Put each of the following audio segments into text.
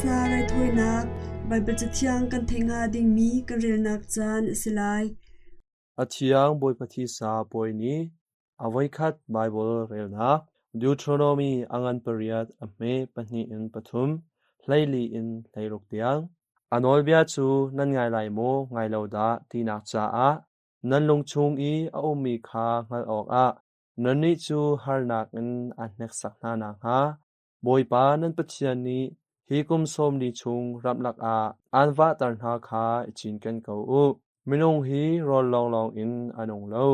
Missa raithawinak Baibal Cathiang kan theih hnga dingmi kan relnak caan a si lai. A thiang Bawipa thisa puai ni a voikhat Baibal relnak Deuteronomy a ngan pariat a hme pahnih in pathum, 14 in 16 tiang. A nawlbia cu nan ngai lai maw ngai lo dah tinak caah nan lung chung i a ummi kha hngalh awkah nannih cu harnak in aan hneksak hna nakhnga Bawipa nan Pathian nih hi kum 40 chung ramlak ah aan vahter hna kha i cinken ko u. Minung hi rawl lawnglawng in a nung lo,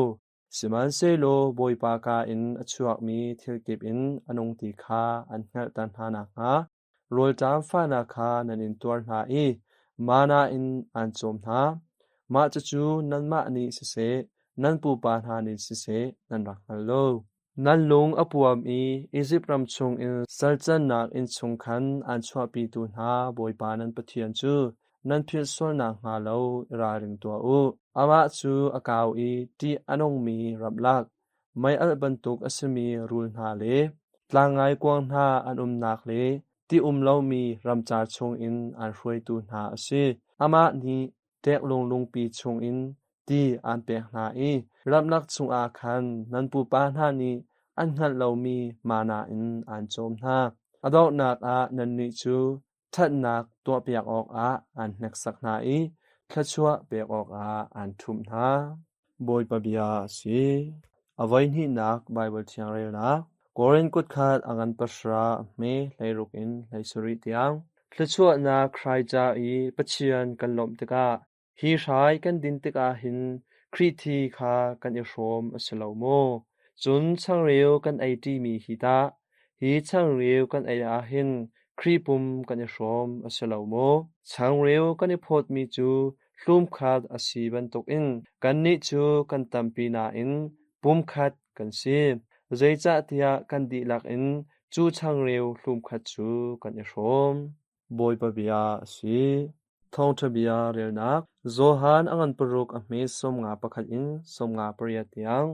sihmanhsehlaw Bawipa kaa in a chuakmi thil kip in a nung ti kha an hngalhter hna nakhnga rawlṭam fahnak kha nan intuar hna i mana in aan cawm hna. Mah cucu nanmah nih siseh, nan pupa hna nih siseh nan rak hngal lo. Nan lung a puam i Izipt ram chungin salcannak inn chung khan aan chuahpitu hna Bawipa nan Pathian cu nan philh sual nakhnga lo i ralring tuah u. Amah cu a kau i ṭih a nungmi ramlak, meialh bantuk a simi rul hna le tlangngaikuang hna an umnak le ti um lomi ramcar chungin aan hruaitu hna a si. Amah nih ṭeklung lungpi chungin ti aan pek hna i ramlak chungah khan nan pupa hna nih an hngalh lomi mana in aan cawm hna. A donghnak ah nannih cu ṭhatnak tuahpiak awkah aan hneksak hna i thluachuah pek awkah aan ṭhumh hna. Bawipa bia a si. A voihnihnak Baibal Thiang relnak Korin kutkhat a ngan pahra a hme 16 in 17 tiang. Thluachuahnak hrai ca i Pathian kan lawmh tikah Hi hrai kan din tikah hin Khrih thi kha kan i hrawm a si lo maw? Cun changreu kan ei ṭimi hi tah, hi changreu kan ei ah hin Khrih pum kan i hrawm a si lo maw? Changreu kan i phawtmi cu hlumkhat a si bantukin kannih cu kan tampi nain pumkhat kan si. Zeicahtiah kan dihlak in cu changreu hlumkhat cu kan i hrawm. Bawipa bia a si. Thawngṭha bia relnak Johan a ngan paruk a hme 51 in 58 tiang.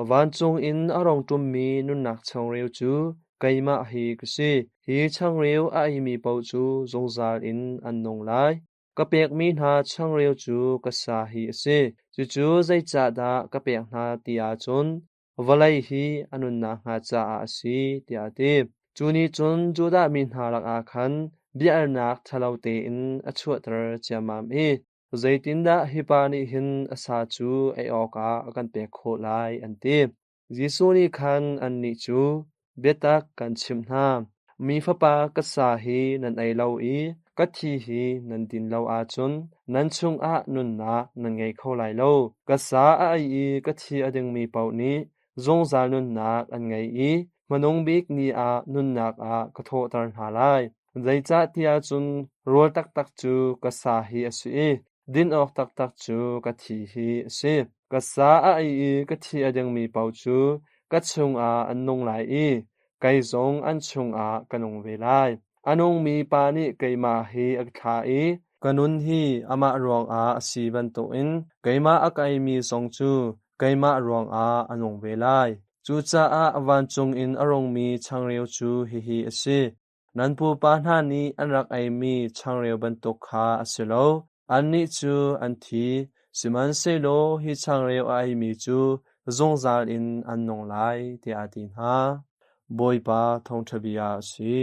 Vancung in a rong ṭummi nunnak changreu cu keimah hi ka si. Hi changreu a eimi paoh cu zungzal in an nung lai. Ka pekmi hna changreu cu ka sa hi a si. Cucu zeicahdah ka pek hna ti ahcun vawlei hi a nunnak hnga caah a si, tiah a ti. Cu nih cun Judah mi hna lakah khan bia-alnak ṭhalo tein a chuahter ciammam i, Zeitindah hi pa nih hin a sa cu ei awkah a kan pek khawh lai, an ti. Jesuh nih khan annih cu, Biatak kan chimh hna, mi Fapa ka sa hi nan ei lo i ka thi hi nan din lo ahcun nan chungah nunnak nan ngei kho lai lo. Ka sa a ei i ka thi a dingmi paoh nih zungzal nunnak an ngei i hmanung bik ni ah nunnak ah ka thawhter hna lai. Zeicahtiah cun rawl taktak cu ka sa hi a si i din awk taktak cu ka thi hi a si. Ka sa a ei i ka thi a dingmi paoh cu ka chungah an nung lai i kei zong an chungah ka nung ve lai. A nungmi Pa nih keimah hi a ka thlah i ka nun hi amah ruangah a si bantukin keimah a ka eimi zong cu keimah ruangah a nung ve lai. Cucaah vancung in a rungmi changreu cu hihi a si. Nan pupa hna nih an rak eimi changreu bantuk kha a si lo. Annih cu an thi, sihmanhsehlaw hi changreu a eimi cu zungzal in an nung lai, tiah a ti hna. Bawipa thawngṭha bia a si.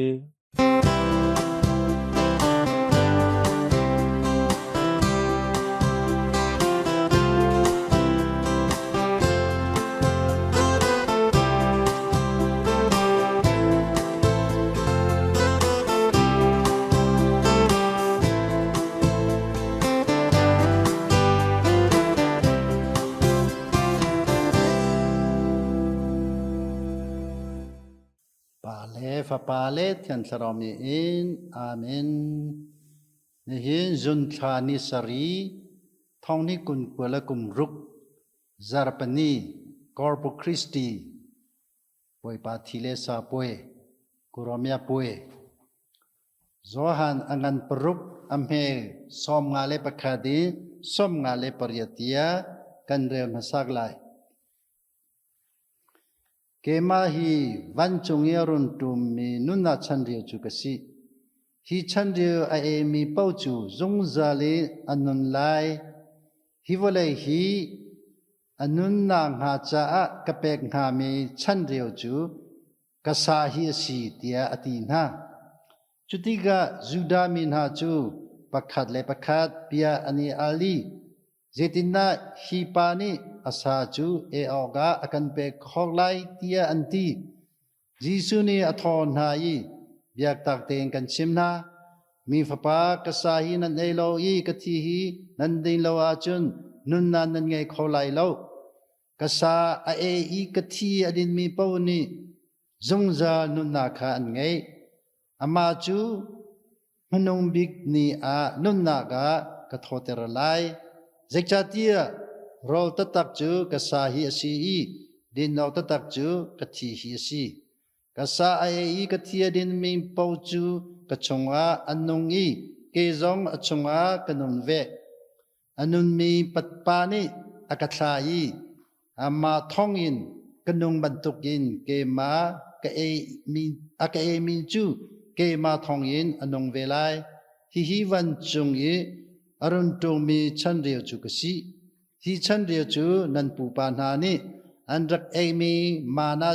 Pa le Fapa le Thiang Thlarau min in Amen. Nihin zun thla ni sari thong ni kun kua le kum ruk zarpani Corpus Christi Bawipa thi le sa puai, Kuromia puai. Johan a ngan paruk a hme 51 i 58 tiah kan rel hmasak lai. Keimah hi vancung i a run ṭummi nunnak chanreu cu ka si. Hi chanril a eimi paoh cu zungzal in a nun lai. Hi vawlei hi a nunnak hnga caah ka pek hngami chanreu cu ka sa hi a si tiah a ti hna. Cutikah Judah mi hna cu pakhat le pakhat bia an i al i, Zeitindah hi pa nih a sa cu ei awkah a kan pek khawh lai tiah an ti. Jesuh nih a thawh hna i, Biaktak tein kan chim hna, mi Fapa ka sa hi nan ei lo i ka thi hi nan din lo ahcun nunnak nan ngei kho lai lo. Ka sa a ei i ka thi a dinmi paoh nih zungzal nunnak kha an ngeih. Amah cu hmanung bik ni ah nunnak ah ka thawter lai. Zeicahtiah rawl taktak cu ka sa hi a si i din awk taktak cu ka thi hi a si. Ka sa a ei i ka thi a dinmi paoh cu ka chungah an nung i kei zong a chungah ka nung ve. A nunmi pa nih a ka thlah i amah thawngin ka nung bantukin keimah ka eimi, a ka eimi cu keimah thawngin a nung ve lai. Hihi vancung i a run ṭungmi chanreu cu ka si. Hi chanreu cu nan pupa hna nih an rak eimi mana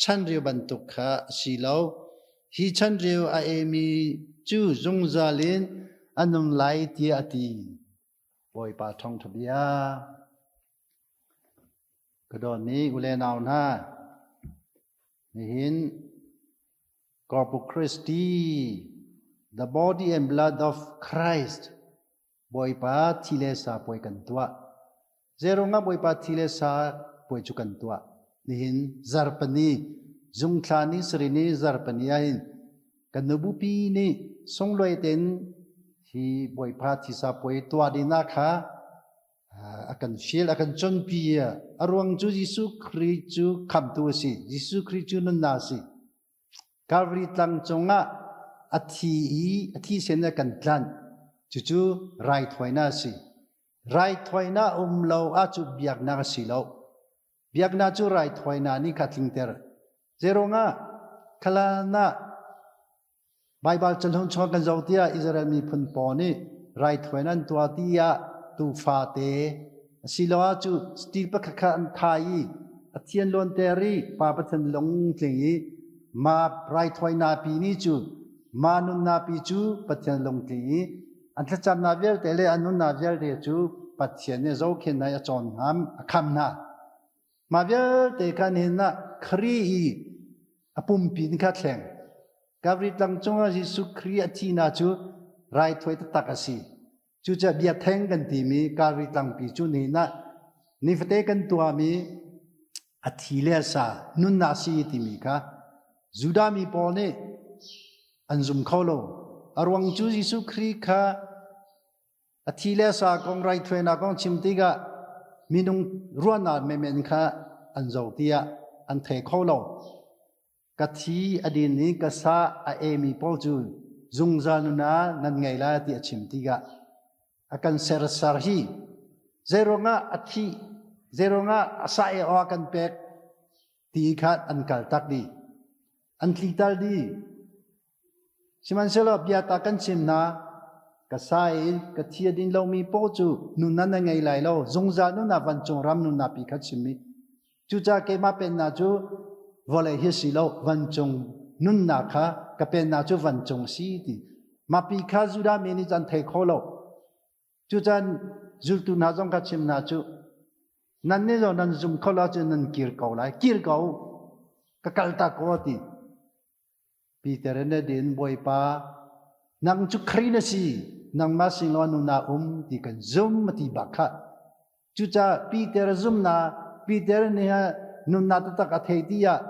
chanreu bantuk kha a si lo. Hi chanreu a eimi cu zungzal in a nung lai tiah a ti. Bawipa thawngṭha bia. Ka dawtmi u le nau hna, nihin Corpus Christi, the body and blood of Christ, Bawipa thi le sa puai kan tuah. Zeiruangah Bawipa thi le sa puai cu kan tuah? Nihin zarpani, zungthla ni sarih ni zarpani ahhin kan nubupi nih sunglawi tein hi Bawipa thisa puai tuah dingah kha a kan fial, a kan cawnpi. A ruang cu Jesuh Khrih cu khamhtu a si. Jesuh Khrih cu nunnak a si. Calvary tlang cungah a thi i a thisen a kan tlanh. Cucu raithawinak a si. Raithawinak um lo ahcun biaknak a si lo. Biaknak cu raithawinak nih kha tlingter. Zeiruangah khalan ah Baibal cahlung chung kan zoh tiah Israel miphun pawl nih raithawinak an tuah tiah tuufa te asiloah cu steel pakhat kha an thai i a thian luanter i Pa Pathian lungtling i mah raithawinak pi nih cu mah nunnak pi cu Pathian lungtling i an thlacamnak vialte le an nunnak vialte cu Pathian nih zohkhenhnak i a cawn hna a kham hna. Mah vialte kha nihin ah Khrih i a pumpi in kha thleng. Calvary tlang cungah Jesuh Khrih a thihnak cu raithawi taktak a si. Cucaah biaktheng kan timi Calvary tlangpi cu nihin ah nifate kan tuahmi a thi le a sa nunnak si timi kha Judah mi pawl nih an zum kho lo. A ruang cu Jesuh Khrih kha a thi le a sa kong raithuainak kong chim tikah minung ruahnak menmen kha an zoh tiah an thei kho lo. Ka thi a din i ka sa a emi pawl cu zungzal nun ah nan ngei lai ti a chim tikah a kan sersar hi zeiruangah a thih zeiruangah a sa e aw a kan pek ti kha an kal tak dih an tlital dih sihmanhsehlaw bia ta kan chim hna ka sa i ka thi a din lomi paoh cu nun na ngei lai lo zungzal nun ah vancung ram nun pi kha chimmi Cucaah keimah pennak cu vawlei hi si lo vancung nunnak kha ka pennak cu vancung si ti. Mapi kha Judah mi nih an thei kho lo. Cucan zultu hna zong kha chim hna cu nan nih zong nan zum kho lo cun nan kir ko lai. Kir ko ka kal ta ko ti. Peter nih din Bawipa nang cu Khrih na si nangmah sin law nunah um ti kan zum ti bak kha cucaah Peter zumna Peter nih nunnak taktak a thei ti ah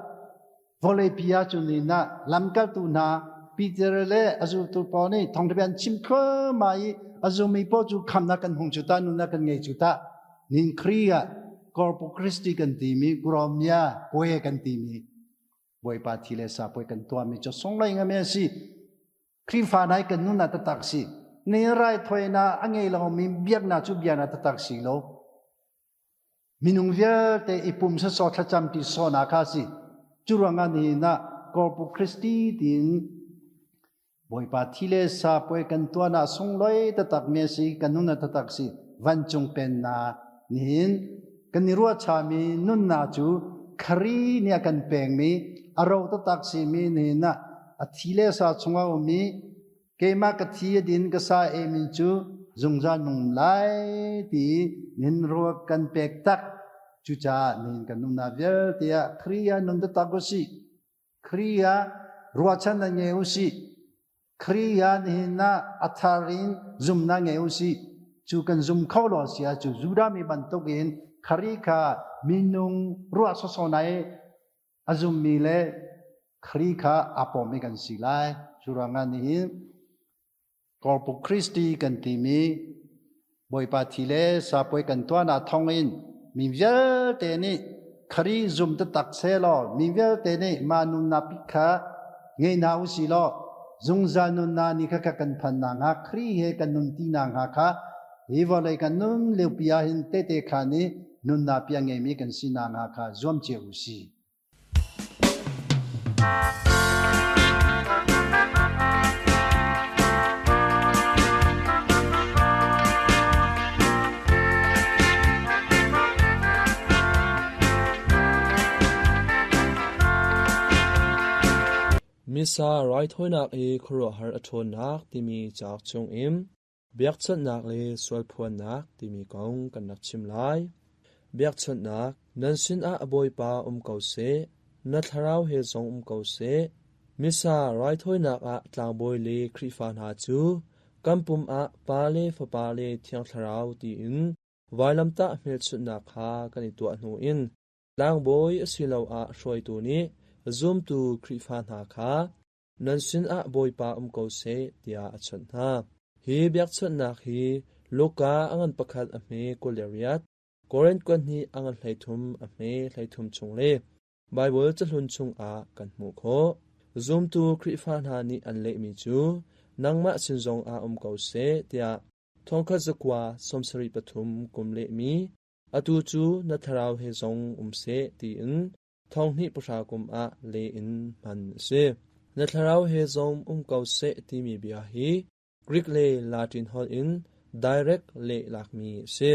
vawlei pi ah cun ni na lamkaltu hna Peter le a zultu pawl nih thawngṭha an chim thluahmah i a zummi pawl cu khamnak kan hung cu ta nunnak kan ngei cu ta nin Khrih ah Corpus Christi kan timi Gromia Pue kan timi Bawipa thi le sa puai kan tuahmi cu sunglawi ngami a si. Khrihfa nai kan nun ah taktak si. Ni raithawinak a ngei lomi biaknak cu biaknak taktak si lo. Minung vialte i pum sasaw thlacam ti sawnak kha si. Cu ruangah nihin ah Corpus Christi tiin Bawipa thi le sa puai kan tuan ah sunglawi taktak mi a si, kan nun a taktak si. Vancung pennak nihin kan i ruahchami nunnak cu Khari nih a kan pekmi a ro taktak simi nihin ah a thi le sa chungah a ummi keimah ka thi a din ka sa eimi cu zungzal nung lai ti nin ruak kan pek tak. Cucaah nihin kan nunnak vialte ah Khrih ah nun taktak u sih. Khrih ah ruahchannak ngei u sih. Khrih ah nihin ah a thar in zumhnak ngei u sih. Cu kan zum kho lo si ah cu Judah mi bantukin Khrih kha minung ruah sawsawh nai a zummi le Khrih kha aa pawmmi kan si lai. Cu ruangah nihin Corpus Christi kan timi Bawipa thi le sapuai kan tuahnak thawngin mi vialte nih Khrih zum taktak sehlaw mi vialte nih mah nunnak bik kha ngei hna u si law zungzal nunnak ni kha kan phan nakhnga Khrih he kan nun ti nakhnga kha hi vawlei kan nun liopi ah hin tehte khaan i nunnak pi a ngeimi kan si nakhnga kha zuam cio u sih. Missa raithawinak i khuaruahhar a ṭhawnnak timi cauk chungin Biakchawnhnak le sualphuannak timi kong kan rak chim lai. Biakchawnhnak, nan sinah a Bawipa um ko seh, na thlarau he zong um ko seh. Missa raithawinak ah tlangbawi le Khrihfa hna cu kan pum ah Pa le Fapa le Thiang Thlarau tiin vailamtah hmelchunhnak kha kan i tuah hnu in tlangbawi asiloah hruaitu nih zumtu Khrihfa hna kha nan sinah Bawipa um ko seh, tiah a chawnh hna. Hi biakchawnhnak hi Luka a ngan pakhat a hme 28, Korinth kuat hnih a ngan 33 a hme 33 chung le Baibal cahlun chungah kan hmuh khawh. Zumtu Khrihfa hna nih an lehmi cu nangmah sin zongah um ko seh, tiah 1973 kum lehmi atu cu na thlarau he zong um seh tiin 2010 kum ah leh in hman a si. Na thlarau he zong um ko seh timi bia hi Greek le Latin holh in direct leh lakmi a si.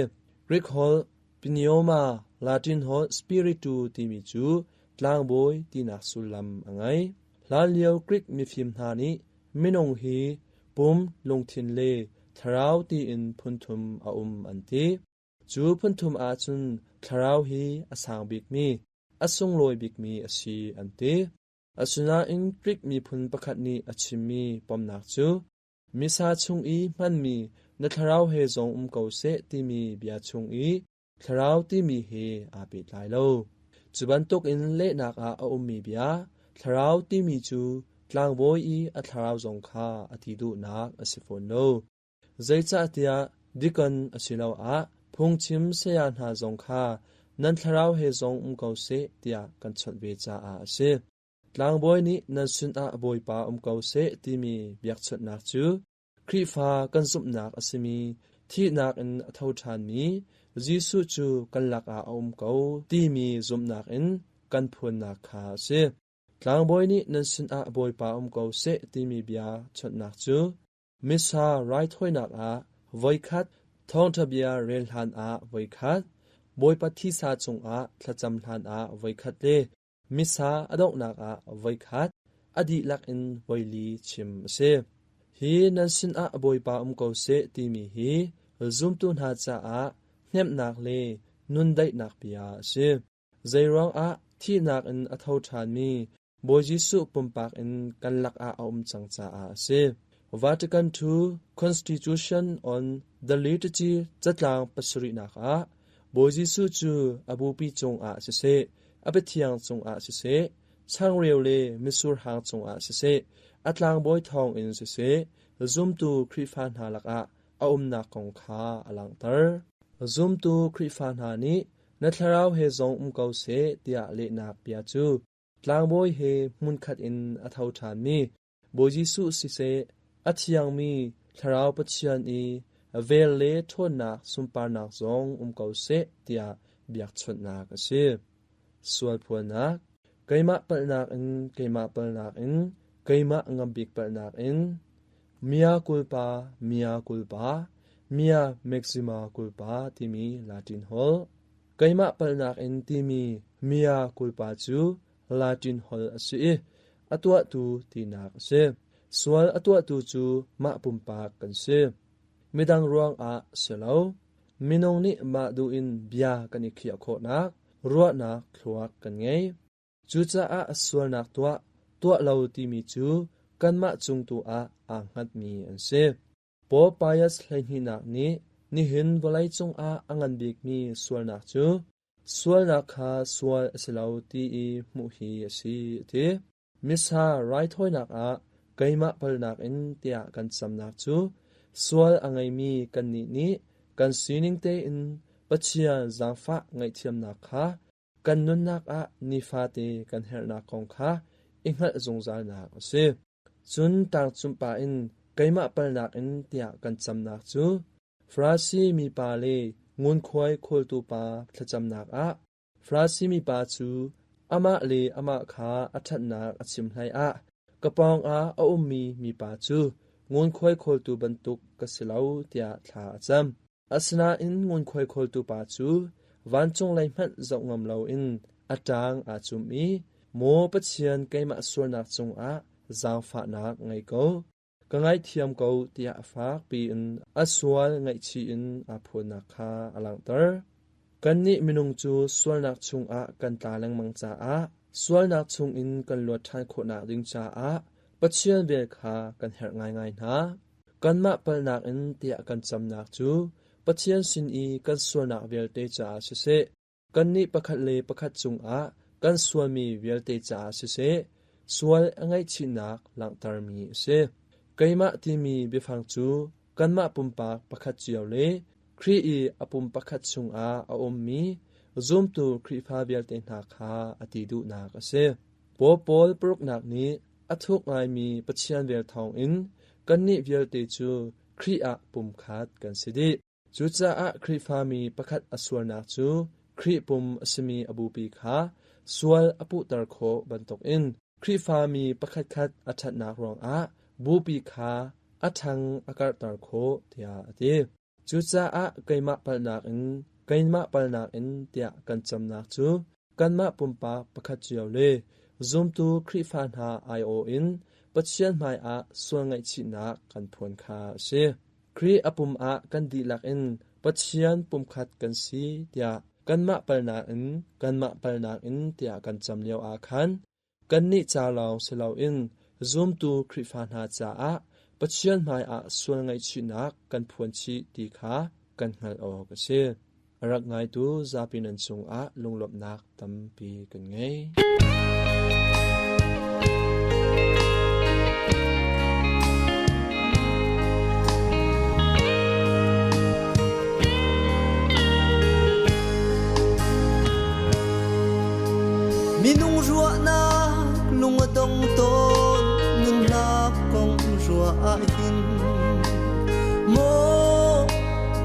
Greek holh pneuma, Latin holh spiritu timi cu tlangbawi tinak sullam a ngei. Hlanlio Greek mifim hna nih minung hi pum, lungthin le thlarau tiin phunthum a um an ti. Cu phunthum ahcun thlarau hi a sang bikmi, a sunglawi bikmi a si an ti. Asinain Greek miphun pakhat nih a chimmi pomnak cu Missa chung i hmanmi na thlarau he zong um ko seh timi bia chung i thlarau timi he aa pehtlai lo. Cu bantukin lehnak ah a ummi bia thlarau timi cu tlangbawi i a thlarau zong kha a ti duhnak a si fawn lo. Zeicahtiah dikon asiloah phungchim saya hna zong kha nan thlarau he zong um ko seh tiah kan chawnh ve caah a si. Tlangbawi nih nan sinah Bawipa um ko seh timi biakchawnhnak cu Khrihfa kan zumhnak a simi thihnak in a tho ṭhanmi Jesuh cu kan lakah a um ko timi zumhnak in kan phuannak kha a si. Tlangbawi nih nan sinah Bawipa um ko seh timi bia chawnhnak cu Missa raithawinak ah voikhat, thawngṭha bia rel hlanah voikhat, Bawipa thisa cungah thlacam hlanah voikhat le Missa a donghnak ah voikhat, a dihlak in voili chim a si. Hi nan sinah Bawipa um ko seh timi hi zumtu hna caah hnemhnak le nundaihnak bia a si. Zeiruangah thihnak in a tho ṭhanmi Bawi Jesuh pumpak in kan lakah a um cang caah a si. Vatican II Constitution on the Liturgy catlang pasarihnak ah Bawi Jesuh cu a bupi cungah siseh, a biathiang cungah siseh, changreu le mitsur hang cungah siseh, a tlangbawi thawngin siseh, zumtu Khrihfa hna lakah a umnak kong kha a langhter. Zumtu Khrihfa hna nih na thlarau he zong um ko seh tiah lehnak bia cu tlangbawi he hmunkhat in a tho ṭhanmi Bawi Jesuh siseh, a thiangmi Thlarau Pathian i vel le ṭhawnnak sunparnak zong um ko seh tiah biakchawnhnak a si. Sualphuannak Keimah palhnak in, keimah palhnak in, keimah ngambik palhnak in. Mia culpa, mia culpa, mia maxima culpa timi Latin holh. Keimah palhnak in timi mia culpa cu Latin holh a si i a tuahtu tinak a si. Sual a tuahtu cu mah pumpak kan si. Midang ruangah si lo. Minung nih mah duh in bia kan i khiah khawhnak, ruahnak thluak kan ngei. Cucaah sualnak tuah, tuah lo timi cu kanmah cung tu ah aa hngatmi an si. Pope Pius hleihnihnak nih nihin vawleicung ah a ngan bikmi sualnak cu sualnak kha sual a si lo ti i hmuh hi a si a ti. Missa raithawinak ah keimah palnak in tiah kan camnak cu sual a ngeimi kannih nih kan sining tein Pathian zaangfah ngaihthiamnak kha kan nunnak ah nifate kan herhnak kong kha i hngalh zungzalnak a si. Cun tlangcung pa in keimah palnak in tiah kan camnak cu Farasi mipa le ngunkhuai khawltu pa thlacamnak ah Farasi mipa cu amah le amah kha a ṭhatnak a chim hleiah ka pawngah a ummi mipa cu ngunkhuai khawltu bantuk ka si lo tiah thla a cam. Asinain ngunkhuai khawltu pa cu vancung lei hmanh zoh ngam loin a ṭang aa cum i, Maw Pathian keimah sualnak cungah zaangfahnak ngei ko, ka ngaihthiam ko tiah fak piin a sual ngaihchih in aa phuannak kha a langhter. Kannih minung cu sualnak chungah kan tla lengmang caah sualnak chungin kan luat ṭhan khawhnak ding caah Pathian vel kha kan herh ngaingai hna. Kanmah palhnak in tiah kan camnak cu Pathian sin i kan sualnak vialte caah siseh, kannih pakhat le pakhat cungah kan sualmi vialte caah siseh, sual a ngaihchihnak langhtermi a si. Keimah timi biafang cu kanmah pumpak pakhat cio le Khrih i a pum pakhat chungah a ummi zumtu Khrihfa vialte hna kha a ti duhnak a si. Paul pawl paruknak nih a thuk ngaimi Pathian vel thawngin kannih vialte cu Khrih ah pumkhat kan si dih. Cucaah Khrihfami pakhat a sualnak cu Khrih pum a simi a bupi kha sual a puhter khawh bantukin Khrihfami pakhatkhat a ṭhatnak ruangah bupi kha a ṭhang a karhter khawh tiah a ti. Cucaah keimah palhnak in keimah palhnak in tiah kan camnak cu kanmah pumpak pakhat cio le zumtu Khrihfa hna aiawh in Pathian hmaiah sual ngaihchihnak kan phuan kha a si. Khrih a pum ah kan dihlak in Pathian pumkhat kan si tiah kanmah palhnak in kanmah palhnak in tiah kan cam lio ah khan Kannih ca lawng si loin zumtu Khrihfa hna caah Pathian hmaiah sual ngaihchihnak kan phuan chih ti kha kan hngalh awk a si. A rak ngaitu zapi nan cungah lunglawmhnak tampi kan ngei. Minung ruahnak lung a dong tawn nunnak kong ruah ahhin maw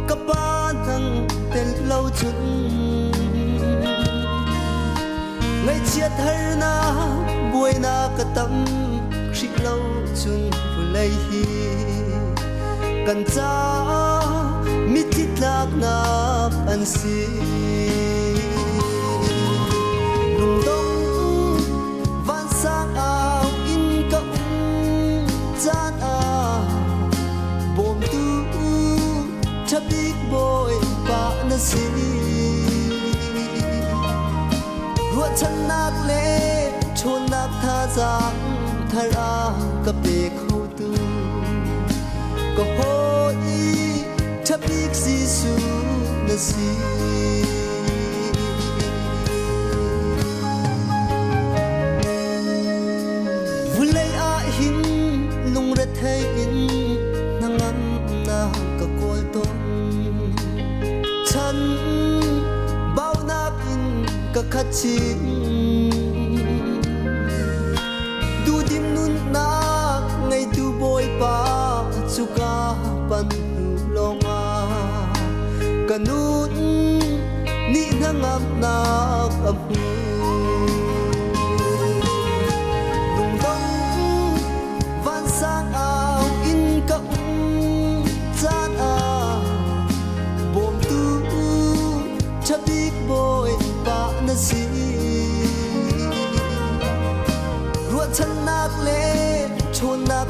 ka pa nang tel lo cun ngaihchiat harnak buainak ka tam Khrih lo cun vawlei hi kan caah mitthli tlaknak an si. Lungdong vansang au in ka um caan ah bawmtu ṭhabik Bawipa na si. Ruahchannak le ṭhawnnak thazaang thar a ka pe khotu ka hawi ṭhabik Jesuh na si. Vulei ah hin lungrethei in hnangamnak ka kawl tawn. Chan baunak in ka khat chin. Duhdim nunnak ngeitu Bawipa cuka pan hnu lawngah ka nun nih hnangamnak a hmu. Lungdong vansang au in ka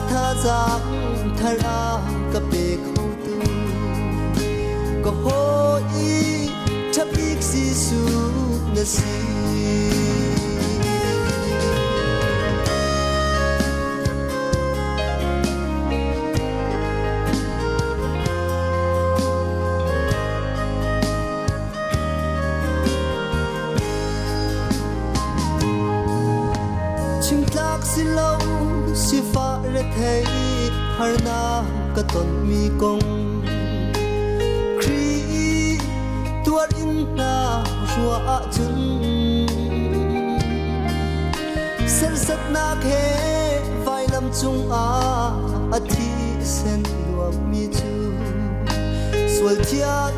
thazaang thar a ka pe kho tu ka hawi ṭhabik Jesuh na si. Chimtlak si lo sifah rethei harnak ka tonmi kong Khrih tuar in hna ruah ahcun Sersatnak he vailam cungah a thi sen luammi cu sual thian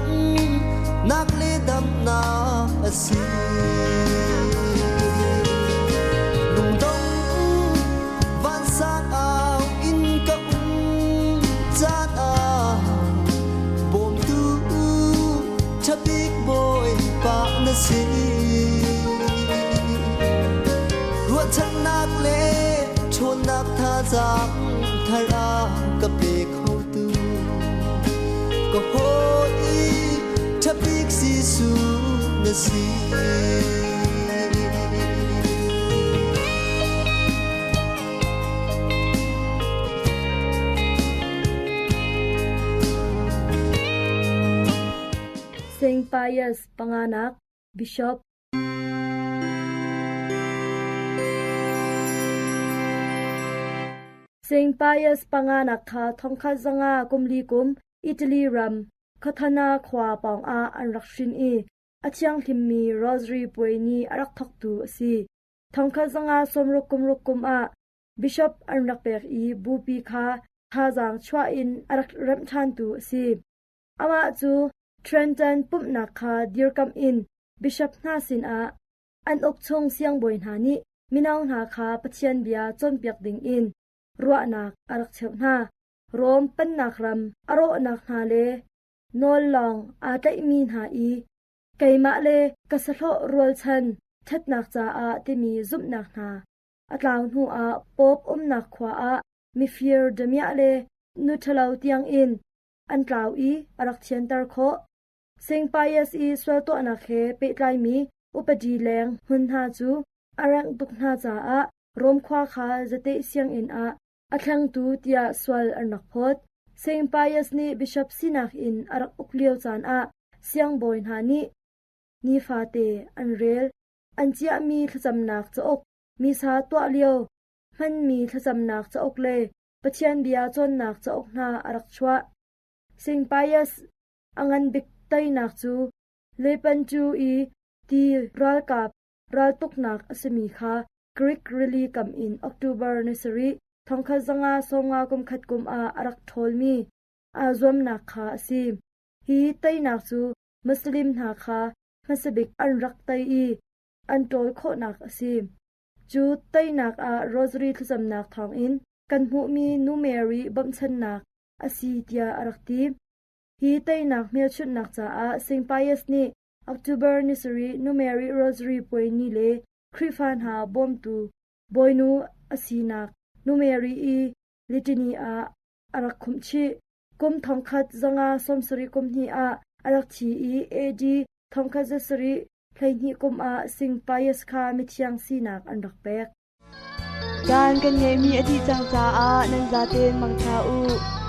nak le damnak a si. Lungdong vansang au in ka um caan ah bawmtu ṭhabik Bawipa na si. Ruahchannak le ṭhawnnak thazaang thar a ka pe khotu ka hawi ṭhabik Jesuh na si. Saint Pius panganak Bishop Saint Pius panganak kha thongkhat zanga kumli kum Italy ram Catana khua pawngah an rak hrin i a thianghlimmi Rosary puai ni a rak thawktu a si. Thongkhat zanga sawmruk kumruk kum ah bishop an rak pek i bupi kha thazaang chuah in a rak remh ṭhantu a si. Amah cu Trenton pumhnak kha dirkamh in bishop hna sinah an uk chung siangbawi hna nih mino hna kha Pathian bia cawnpiak dingin ruahnak a rak cheuh hna. Rom pennak ram a rawhnak hna le nawl lawng aa tlaihmi hna i keimah le ka sahlawh rualchan ṭhatnak caah timi zumhnak hna a tlau hnuah Pope umnak khua ah mifir damiah le nu ṭhalo tiangin an tlau i a rak thianter khawh. Saint Pius i sual tuahnak he pehtlaimi upadi leng hmun hna cu a rengh tuk hna caah Rom khua kha zateh sianginn ah a thlengtu tiah sual an rak phawt. Saint Pius nih bishop sinak in a rak uk lio caan ah siangbawi hna nih nifate an rel. An ciahmi thlacamnak cauk, misa tuah lio hmanmi thlacamnak cauk le Pathian bia cawnnak cauk hna a rak chuah. Saint Pius a ngan bik teinak cu Lepanto i ti ralkap raltuknak a simi kha Greek rili kam in October ni sarih thongkhat zanga sawmnga kum khat kum ah a rak ṭhawlmi aa zuamnak kha a si. Hi teinak cu Muslim hna kha hmasabik an rak tei i an ṭawl khawhnak a si. Cu teinak ah Rosary thlacamnak thawngin kan hmuhmi Nu Mary bawmhchannak a si tiah a rak ti. Hi teinak hmelchunhnak caah Saint Pius nih October ni sarih Nu Mary Rosary puai ni le Khrihfa hna bawmtu Bawinu a sinak Nu Mary i litany ah a rak khumh chih. Kum thongkhat zanga sawmsarih kum hnih ah a rak thi i AD thongkhat zasarih 12 kum ah Sing Pius kha mithiang sinak an rak pek. Caan kan ngeihmi a dih cang caah nan zaten mangṭha u.